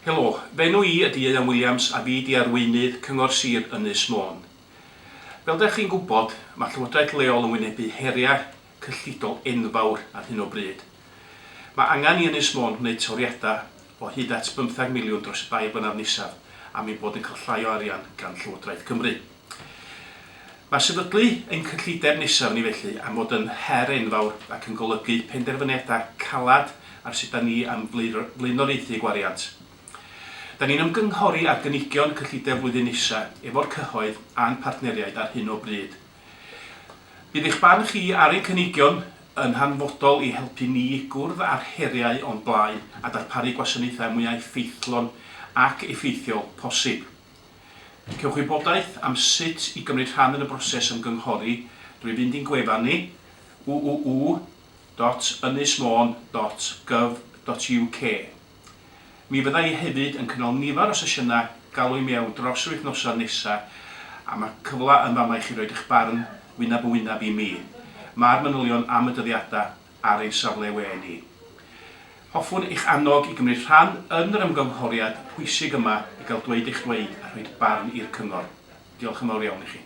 Helo, f'enw i ydy Ieuan Williams a fi 'di arweinydd Cyngor Sir Ynys Môn. Fel dach chi'n gwybod, mae llywodraeth leol yn wynebu heriau cyllidol enfawr ar hyn o bryd. Mae angen i Ynys Môn wneud toriadau o hyd at bymthag miliwn dros y dair blynedd nesaf am ein bod yn cael llai o arian gan Llywodraeth Cymru. Mae sefydlu ein cyllideb nesaf ni felly am fod yn her enfawr ac yn golygu penderfyniadau caled ar sut 'da ni am flaenoriaethu gwariant. Da ni'n ymgynghori ar gynigion cyllideb flwyddyn nesa efo'r cyhoedd a'n partneriaid ar hyn o bryd. Bydd eich barn chi ar ein cynigion yn hanfodol i helpu ni gwrdd â'r heriau o'n blaen a darparu gwasanaethau mwya effeithlon ac effeithiol posib. Cewch wybodaeth am sut i gymryd rhan yn y broses ymgynghori drwy fynd i'n gwefan ni, www.ynysmôn.gov.uk. Mi fydda i hefyd yn cynnal nifer o sesiynau galw i mewn dros yr wythnosau nesa a mae cyfle yn fama i chi roid eich barn wyneb yn wyneb i mi. Mae'r manylion am y dyddiadau ar ein safle we ni. Hoffwn eich annog i gymryd rhan yn yr ymgynghoriad pwysig yma i gael dweud eich dweud a rhoid barn i'r Cyngor. Diolch yn fawr iawn i chi.